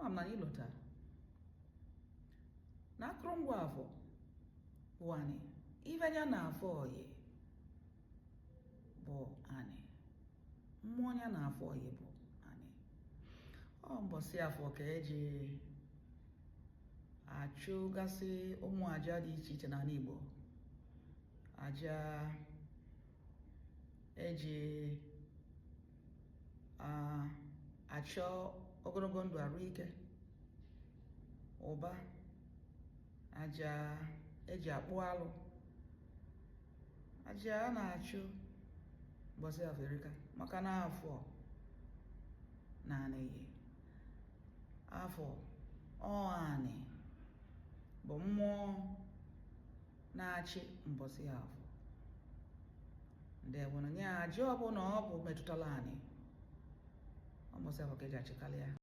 Ama m na anyị lọtara na akụrụngwa afọ bụ anị. Ife anya na afọ oyi bụ anị, mmụọ anya na afọ oyi bụ anị. Ọ mbọsị afọ ka eji achụgasị ụmụ aja dị iche iche n'ala Igbo, aja eji achọ ogologo ndụ, arụ ike, ụba, aja eji akpụ alụ, aja a na-achụ mbọsị afọ erika, maka na afọ na anị, afọ ọ anị bụ mmụọ na-achị mbọsị afọ. Ndewonụ. Nye aja ọbụla ọ bụ metụtara anị, ọ mbọsị afọ ka eji achịkarị ya.